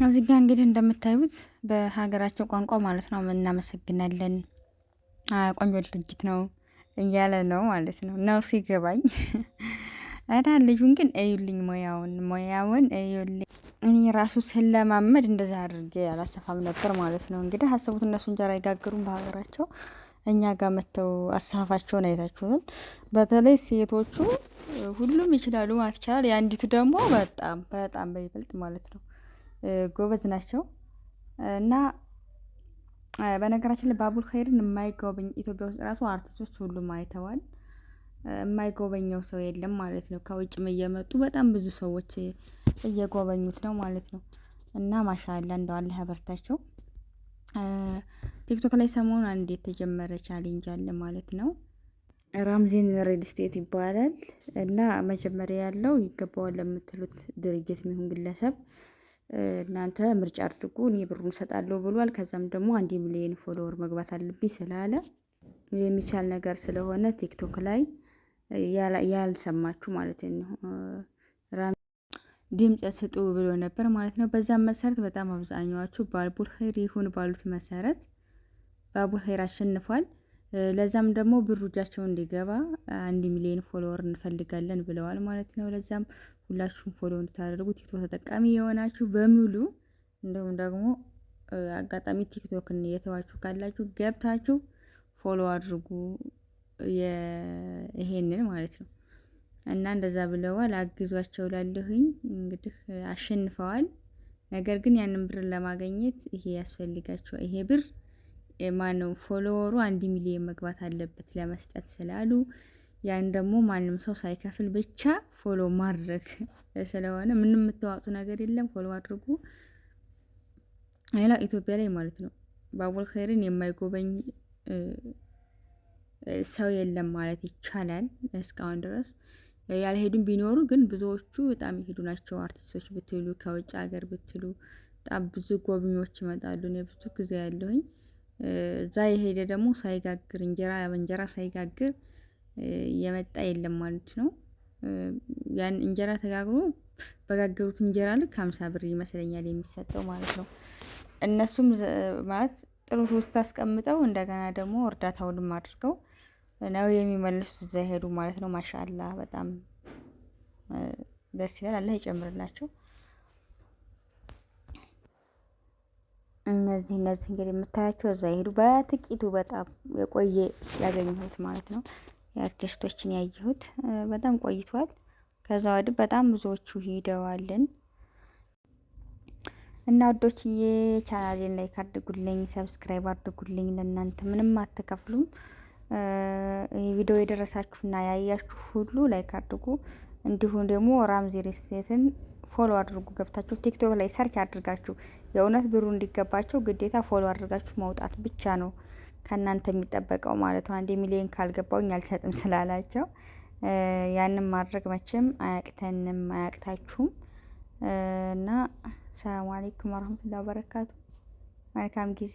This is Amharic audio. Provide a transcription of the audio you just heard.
እዚህ ጋር እንግዲህ እንደምታዩት በሀገራቸው ቋንቋ ማለት ነው እናመሰግናለን፣ ቆንጆ ድርጅት ነው እያለ ነው ማለት ነው ነው ሲገባኝ እና ልጁን ግን እዩልኝ፣ ሙያውን ሙያውን እዩልኝ። እኔ ራሱ ስለማመድ እንደዛ አድርጌ አላሰፋም ነበር ማለት ነው። እንግዲህ አስቡት፣ እነሱ እንጀራ አይጋግሩም በሀገራቸው፣ እኛ ጋር መጥተው አሰፋፋቸውን አይታችሁታል። በተለይ ሴቶቹ ሁሉም ይችላሉ ማለት ይቻላል። የአንዲቱ ደግሞ በጣም በጣም በይበልጥ ማለት ነው ጎበዝ ናቸው። እና በነገራችን ላይ ባቡል ኸይርን የማይጎበኝ ኢትዮጵያ ውስጥ ራሱ አርቲስቶች ሁሉም አይተዋል። የማይጎበኘው ሰው የለም ማለት ነው። ከውጭም እየመጡ በጣም ብዙ ሰዎች እየጎበኙት ነው ማለት ነው። እና ማሻአላ እንደው አላህ ያበርታቸው። ቲክቶክ ላይ ሰሞኑን አንድ የተጀመረ challenge አለ ማለት ነው። ራምዚን ሪል ስቴት ይባላል። እና መጀመሪያ ያለው ይገባዋል ለምትሉት ድርጅት የሚሆን ግለሰብ እናንተ ምርጫ አድርጉ፣ እኔ ብሩን እሰጣለሁ ብሏል። ከዛም ደግሞ 1 ሚሊዮን follower መግባት አለብኝ ስላለ የሚቻል ነገር ስለሆነ ቲክቶክ ላይ ያልሰማችሁ ማለት ነው ድምጽ ስጡ ብሎ ነበር ማለት ነው። በዛም መሰረት በጣም አብዛኛዎቹ ባቡል ኸይር ይሁን ባሉት መሰረት ባቡል ኸይር አሸንፏል። ለዛም ደግሞ ብሩ እጃቸው እንዲገባ 1 ሚሊዮን follower እንፈልጋለን ብለዋል ማለት ነው። ለዛም ሁላችሁም follow እንድታደርጉ ቲክቶክ ተጠቃሚ የሆናችሁ በሙሉ እንዲሁም ደግሞ አጋጣሚ ቲክቶክን የተዋችሁ ካላችሁ ገብታችሁ follow አድርጉ ይሄንን ማለት ነው። እና እንደዛ ብለዋል። አግዟቸው ላለሁኝ እንግዲህ አሸንፈዋል። ነገር ግን ያንን ብር ለማግኘት ይሄ ያስፈልጋቸዋል። ይሄ ብር ማነው follower ኡ 1 ሚሊዮን መግባት አለበት ለመስጠት ስላሉ ያን ደግሞ ማንም ሰው ሳይከፍል ብቻ follow ማድረግ ስለሆነ ምንም የምትዋጡ ነገር የለም። follow አድርጉ። ሌላው ኢትዮጵያ ላይ ማለት ነው ባቡል ኸይርን የማይጎበኝ ሰው የለም ማለት ይቻላል። እስካሁን ድረስ ያልሄዱም ቢኖሩ ግን ብዙዎቹ በጣም የሄዱ ናቸው። አርቲስቶች ብትሉ ከውጭ ሀገር ብትሉ በጣም ብዙ ጎብኚዎች ይመጣሉ። እኔ ብዙ ጊዜ ያለሁኝ እዛ የሄደ ደግሞ ሳይጋግር እንጀራ እንጀራ ሳይጋግር የመጣ የለም ማለት ነው። ያን እንጀራ ተጋግሮ በጋገሩት እንጀራ ልክ 50 ብር ይመስለኛል የሚሰጠው ማለት ነው። እነሱም ማለት ጥሩ ውስጥ አስቀምጠው እንደገና ደግሞ እርዳታውንም አድርገው ነው የሚመልሱት እዛ ይሄዱ ማለት ነው። ማሻላ በጣም ደስ ይላል። አላህ ይጨምርላቸው። እነዚህ እንግዲህ የምታያቸው እዛ ይሄዱ በጥቂቱ በጣም የቆየ ያገኘሁት ማለት ነው። የአርቲስቶችን ያየሁት በጣም ቆይቷል። ከዛ ወዲህ በጣም ብዙዎቹ ሂደዋልን። እና ውዶችዬ ቻናሌን like አድርጉልኝ፣ subscribe አድርጉልኝ። ለእናንተ ምንም አትከፍሉም። ይህ ቪዲዮ የደረሳችሁና ያያችሁ ሁሉ like አድርጉ። እንዲሁም ደግሞ ራምዚ ሪል follow አድርጉ። ገብታችሁ ቲክቶክ ላይ search አድርጋችሁ የእውነት ብሩ እንዲገባቸው ግዴታ follow አድርጋችሁ መውጣት ብቻ ነው ከእናንተ የሚጠበቀው ማለት ነው። 1 ሚሊዮን ካልገባውኝ አልሰጥም ስላላቸው ያንን ማድረግ መቼም አያቅተንም አያቅታችሁም። እና ሰላም አለይኩም ወረህመቱላሂ ወበረካቱ። መልካም ጊዜ።